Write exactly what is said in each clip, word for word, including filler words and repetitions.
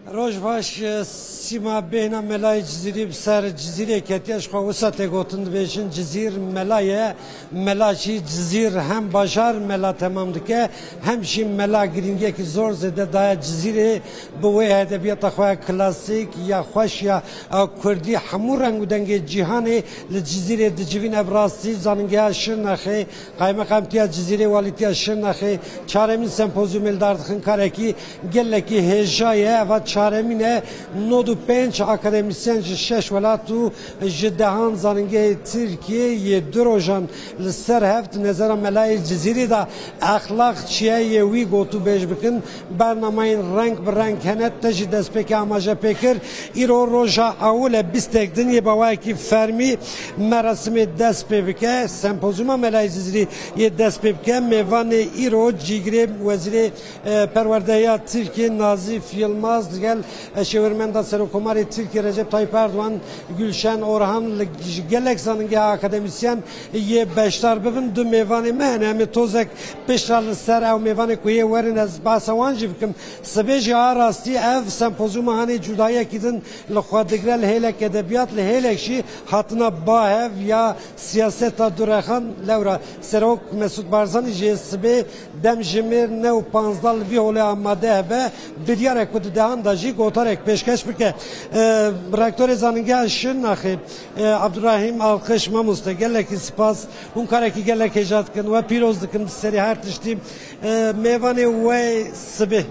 Roj baş, e, Sîma, bêhna Melayê Cizîrî bi ser Cizîrê ketiye. Ji xwe wisa tê gotin, dibêjin Cizîr mela ye. Mela jî Cizîr hem bajar mela temam dike, hem jî mela girîngiyekî zor zêde daye Cizîrê. Bi wê edebiyata xwe ya klasîk, ya xweş, ya, e, kurdî, hemû reng û dengê cîhanê li Cizîrê dicivîne. Bi rastî zanîngeha Şirnexê, Qaymeqamtiya Cizîrê, Walîtiya Şirnexê çaremîn sempozyumê li dar dixin, karekî gelekî hêja ye. Eva çaremîn e, nod û pênc akademîsyen ji şeş welat û ji dehan zanîngehê Tirkiyê yê du rojan li ser hev di nezera Melayê Cizîrî de exlaq çi ye yê wî gotûbêj bikin. Bernamayên reng bi reng hene, te jî destpêkê amaje pê kir. Îro roja ewil e, bîstek din yê, bi awayekî fermî merasimê dest pê bike. Sempozyuma Melayê Cizîrî yê dest pê bike. Mêvanê îro cîgirê Wezîrê, e, Perwerdeya Tirkiyê Nazif Yilmaz, digel, e, Şêwirmenda Serokkomarê Tirkiyê Recep Tayyip Erdogan, Gülşen Orhan, li, ji gelek zanîngeha akademîsyen yê beşdar bibin. Du mêvanê me hene. Em ê tozek piştre li ser ew mêvanê ku yê werin ez behsa wan jî bikim. Sibê jî a rastî ev sempozyuma hanê cudayiyekî din li xwe digire, li hêlek edebiyat, li hêlek jî hatina bahev ya siyaseta du rexan. Lewra Serok Mesut Barzanî jî sibê demjimêr neh û panzdeh li vî holê amade hebe, biryarek ku di dehan de jî gotarek pêşkeş bike. E, Rektorê Zanîngeha Şirnexê, e, Abdurrahîm Alkış, mamoste, gelekî spas. Hûn karekî gelek hêja dikin. We pîroz dikin bi serî her tiştî. E, mêvanê we sibê,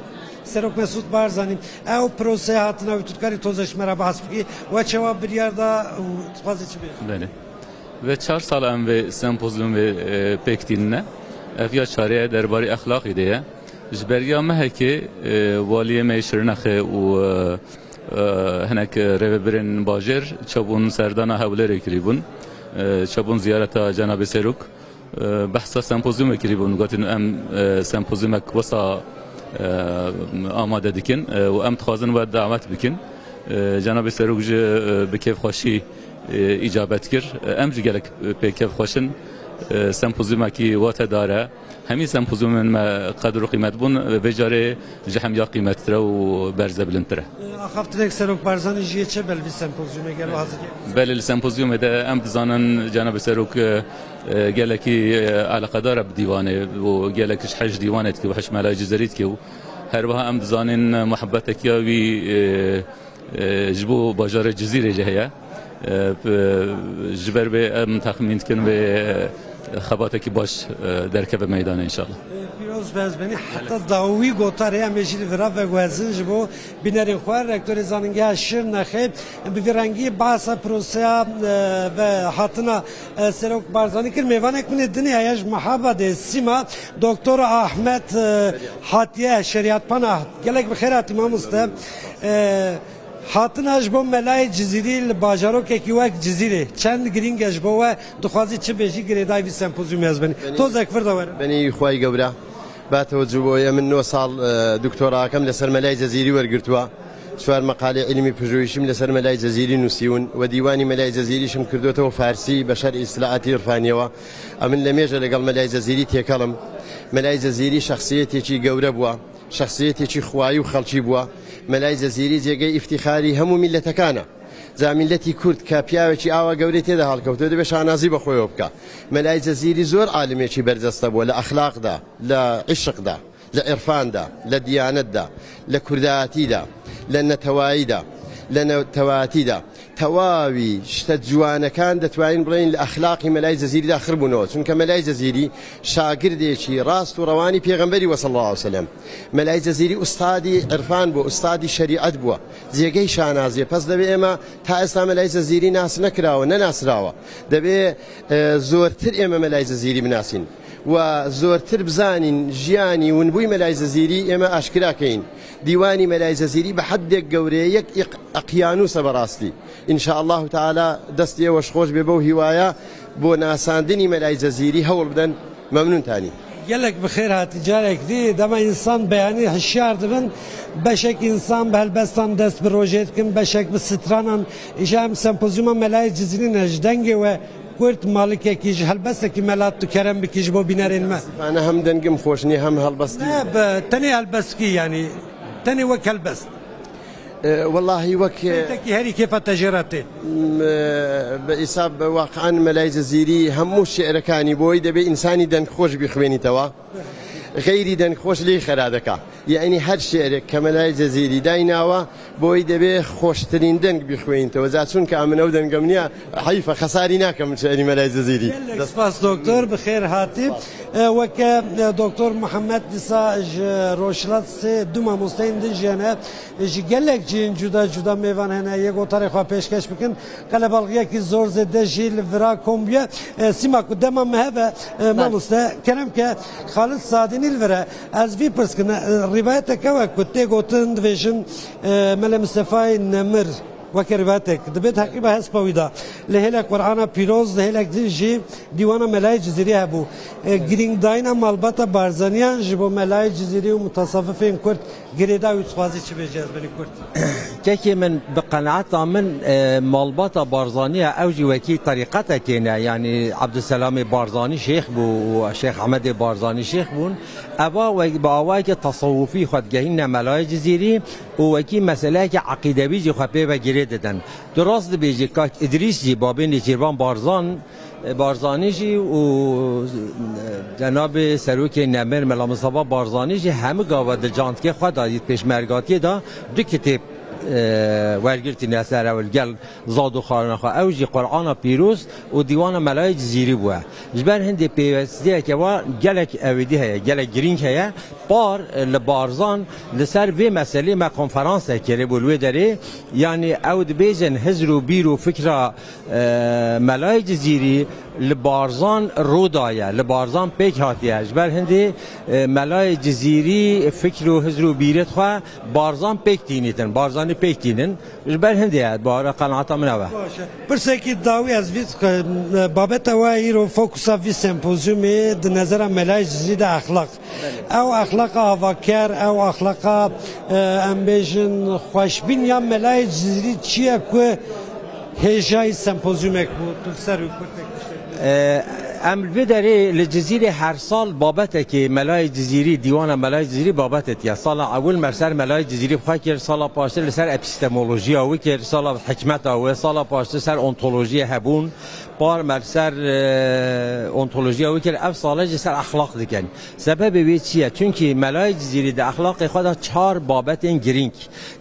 Serok Mesut Barzanî. Ew proseya hatina wî, tu dikarî tozek ji me re behs bikî? We çawa biryar da û dixwazî çi bêjî? Belê. Ve çar sal em vê sempozyumê, e, pêk tînine. Ev ya çarê ye, derbarê exlaqî de ye. Ji beriya mehekê, e, waliyê me yê Şirnexê û, e, e, hinek rêvebirên bajêr çabûn serdana Hewlêrê kirîbûn. E, çabûn ziyareta Cenabê Serok. E, behsa sempozyumê kirîbûn. Gotin, em, e, sempozyumek wisa, e, amade dikin, e, û em dixwazin we dawet bikin. E, Cenabê Serok jî, e, bi kêfxweşî, e, îcabet kir. E, em jî gelek, e, pê kêfxweş in. E, sempozyumekî watedar e. Hemî sempozyumên me qedir û qîmet bûn, e, vê carê ji hemiya qîmettir e û berze bilindtir e. E, axaftinek Serok Barzanî jî yê çi be li vî sempozyumê, gelo hazir ye? Belê, li sempozyumê de em dizanin Cenabê Serok, e, e, gelekî, e, eleqedar e bi dîwanê û gelek ji hej dîwanê dike û hej Melayê Cizîrî dike û her wiha em dizanin muhebbetekiya wî, e, e, ji bo bajarê Cizîrê jî heye. E, p-, ji ber vê em texmîn dikin vê xebatekî baş, e, derkeve meydanê înşallah. E, pîroz be, ez benî heta dawî gotarê em ê jî li vira veguhezin ji bo bînerên xwe. Rektorê Zanîngeha Şirnexê bi vî rengî behsa proseya, e, ve hatina, e, Serok Barzanî kir. Mêvanek min ê dinê heye ji Mehabadê, Sîma, Doktor Ahmet, e, hatiye, Şeriyatpana. Gelek bi xêr hatî mamoste. E, Hatina ji bo Melayê Cizîrî li bajarokekî wek Cizîrê çend girîng e ji bo we? Dixwazî çi bêjî girêdayî vî sempozyumê ez benî? Benî, tozek vir de were. Benî xwey gewre. Ba tewecû bo ye, min no sal, e, doktorakem li ser Melayê Cizîrî wergirtwa. Çar meqalê îlmî pijûyîşim li ser Melayê Cizîrî nûsîwin. We dîwanî Melayê Cizîrî şim kirdotewe farsî, beşer îstilaatî irfaniyewa. Em min lemêje legal Melayê Cizîrî têkelim. Melayê Cizîrî şexsiyetêkî gewre bûwa. شخصیەتێکی خوایی و خەڵکی بووە. مەلای جەزیری جێگەی ئیفتیخاری هەموو میللەتەکانە. جا میللەتی کورد کە پیاوێکی ئاوا گەورەی تێدا هەڵکەوتووە، دەبێ شانازی بە خۆیەوە بکە. مەلای جەزیری زۆر عالمێکی بەرجەستە بووە لە ئەخلاقدا، لە عیشقدا، لە عیرفاندا، لە دیانەتدا، لە کوردایەتیدا، لە نەتەواییدا، لە نەتەوایەتیدا. تەواوی شتە جوانەکان دەتوانین بڵێین لە ئەخلاقی مەلای جەزیریدا خڕبوونەوە، چونکە مەلای جەزیری شاگردێکی ڕاست و ڕەوانی پێغەمبەری وە صلی الله علیه وسلم. مەلای جەزیری ئوستادی عرفان بووە، ئوستادی شەریعەت بووە، جێگەی شانازیە. پس دەبێ ئێمە، تا ئێستا مەلای جەزیری ناس نەکراوە، نەناسراوە. دەبێ، ئێ، زۆرتر ئێمە مەلای جەزیری بناسین و زۆرتر بزانین ژیانی ونبووی مەلای جەزیری ئێمە ئاشکرا کەین. دیوانی مەلای جەزیری بە حەدێک گەورەیە، یەک ئیق-، ئەقیانوسە بەڕاستی. ان شاء الله تعالی دەستی ئێوەش خۆش بێ بەو هیوایە بۆ ناساندنی مەلای جەزیری هەوڵ بدەن. مەمنونتانی. Gelek bi xêr hatî. Carek dî dema însan beyanî hişyar dibin, beşek însan bi helbestan dest bi rojê dikin, beşek bi stranan. Îja em sempozyuma Melayê Cizîrî ne, ji dengê we kurt malikekî ji helbestekî me lat tu kerem bikî ji bo bînerên me. Mutesifane hem dengim xweş nî hem helbestî. Ne, bi tenê helbestkî, yanî tenê wek helbest. E, wellahî wek, e, Beytekî herî kêfa te jê re tê. M-, e, bi îsab waqian Melay Cezîrî hemû şi'rekî bo wî dibê însana dengxweş bixwînîtêwa. Xeyrî dengxweş lê xera dika. Yanî her şi'rek ke Melay Cezîrî daynawa, bo wî dibê xweştirîn deng bixwînîtêwa. Za çunke min ew dengê min ya, heyf e, xesarî nakim şi'rê Melay Cezîrî. Gelek spas doktor, bi xêr hatî. E, weke, e, doktor Muhammed dîsa ji Rojhilat sê du mamosteyên din jî hene. Ji gelek cihên cuda cuda mêvan hene, yê gotarê xwe pêşkeş bikin. Qelebalixiyekî zor zêde jî li vira kom bûye. E, sîma ku dema me hebe, e, mamoste, kerem ke Xalid Sadînî li vir e. Ez vî pirs kine, e, rîvayetek ew e ku tê gotin, dibêjin, e, Mele Mistefayê Nemir weke rîvayetek dibê di heqîba hespa wî de li hêlek Qur'ana Pîroz, li hêlek din jî dîwana Melayê Cizîrî hebû. E, girîngdayîna malbata Barzaniyan ji bo Melayê Cizîrî û mutasewifên Kurd Girêdayî û dixwazî çi bêjî, ez benî kurt. Kekê min, bi qenaeta min, e, malbata Barzanî ye, ew jî wekî terîqetekê ne, yanî Ebdulselamê Barzanî şêx bû û Şêx Ehmedê Barzanî şêx bûn. Eva we-, bi awayekî tesewufî xwe digehîne Melayê Cizîrî û wekî meseleyekî eqîdewî jî xwe pê ve girê didin. Tu rast dibêjî, Kak Îdrîs jî, babê Nêçîrvan Barzan, Barzanî jî û, e, cenabê Serokê Nemir Mela Mistefa Barzanî jî hemû gava di cantikê xwe de yê pêşmergatiyê de du kitêb, e, wergirtîne ser ew li gel zad û xalina xwe. Ew jî Qur'ana Pîroz û Dîwana Melayê Cizîrî bûye. Ji ber hindê pêwestiyeke wa gelek ewêdî heye, gelek girîng heye. Par, e, li Barzan li ser vê meselê me konferansek kiribû li wê derê. Yanî ew dibêjin hizr û bîr û fikra e, Melayê Cizîrî li Barzan rû daye, li Barzan pêk hatiye. Ji ber hindê, e, Melayê Cizîrî fikr û hizr û bîrêt xwe Barzan pêk tînîtin, Barzanî pêk tînin. Ji ber hindê ye, bara qenaeta min ew e. Baş e. Pirsekî dawî ez vî, e, babeta we îro fokusa vî sempozyumê di nezera Melayê Cizîrî de exlaq. Ew exlaqa avaker, ew exlaqa, e, em bêjin xweşbîn ya Melayê Cizîrî çi ye ku hêjayî sempozyumek bû, tu li ser wî kurtek tiştek bêjî? E, em li vê derê li Cizîrê her sal babetekê Melayê Cizîrî, dîwana Melayê Cizîrî babetê tiya. Sala ewil me li ser Melayê Cizîrî bi xwe kir, sala paştir li ser epistemolojiya wî kir, sala hikmeta wî, sala paştir ser ontolojiyê hebûn, par me li ser, e, ontolojiya wî kir, ev sale jî ser exlaq dikin. Sebebê wê çi ye? Çunkî Melayê Cizîrî di exlaqê xwe de çar babetên girîng,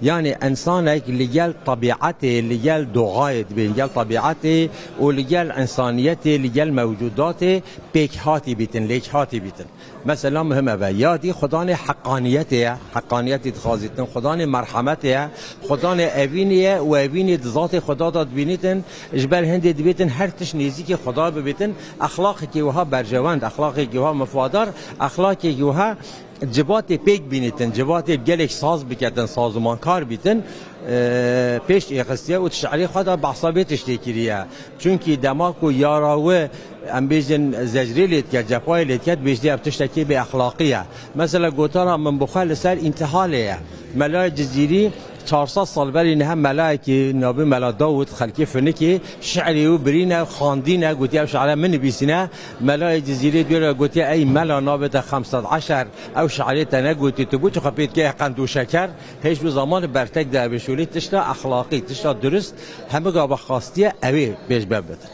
yanî însanek li gel tebîetê, li gel doğayê dibên, gel tebîetê û li gel însaniyetê, li gel mewcudatê pêkhatî bîtin, lêkhatî bîtin. Mesela muhim ev e. Yadî xudanê heqaniyetê ye, heqaniyetê dixwazîtin, xudanê merhemetê ye, xudanê evînê ye û evînê di zatê xuda de dibînîtin, ji ber hindê dibêtin her tişt nêzîkî xuda bibîtin, exlaqekî wiha berjewend, exlaqekî wiha mifadar, exlaqekî wiha civatê pêk bînîtin, civatê gelek saz biketin, sazûmankar bîtin, e, pêş êxistiye û di şi'rê xwe de behsa vê tiştê kiriye. Çunkî dema ku yara wî, em bêjin, zecrê lê dike, cefayê lê dike, dibêjî ev tiştekî bêexlaqî ye. Mesela gotara min bi xwe li ser întihalê ye. Melayê Cizîrî çar sed sal berî niha melayekî navê Mela Dawûd xelkê Finikê şi'rê wî birîne, xwendîne, gotiye ev şi're min nivîsîne. Melayê Cizîrî dûre gotiye ey mela navê te Xemsed Eşer, ew şi'rê te negotî, tu bo çi xwe pê dikeye qend û şeker? Hêj û zaman bertek de ev şolê tişta exlaqî, tişta durist, hemû gava xastiye ew ê pêş ve bidin.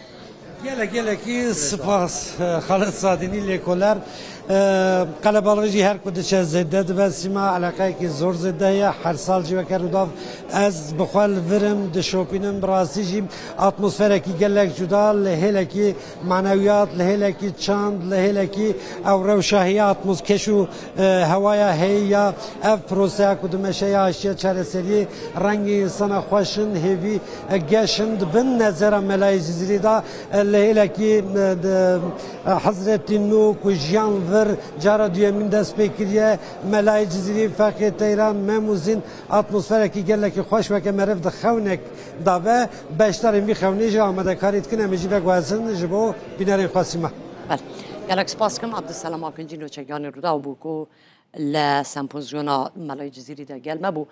Gelek gelekî spas, e, Xalid Sadînî lêkoler. E, qelebalixî jî her ku diçe zêde dibe, sîma eleqeyekî zor zêde heye. Her sal jî weke Rûdaw ez bi xwe li vir im, dişopînim, bi rastî jî atmosferekî gelek cuda, li hêlekî manewiyat, li hêlekî çand, li hêlekî ew rewşa heye atmos-, keş û, e, hewaya heye ya ev proseya ku dimeşe ya aştiya çareseriyê, rengê însana xweş in, hêvî, e, geş in, di bin nezera Melayê Cizîrî de, e, li hêlekî, e, di, e, Hizretî Nû ku jiyan vir cara duyemîn dest pê kiriye, Melayê Cizîrî, Feqê Teyran, Mem û Zîn atmosferekî gelekî xweş weke meriv di xewnek dabe, beşdarên vî xewnê jî amadekarî dikin, em ê jî veguhezin ji bo bînerên xwe sîma. Bel. Gelek spas kim, Abdulselam Akinci nûçegiyanê Rûdaw bû ku li sempozyona Melayê Cizîrî de gel me bû.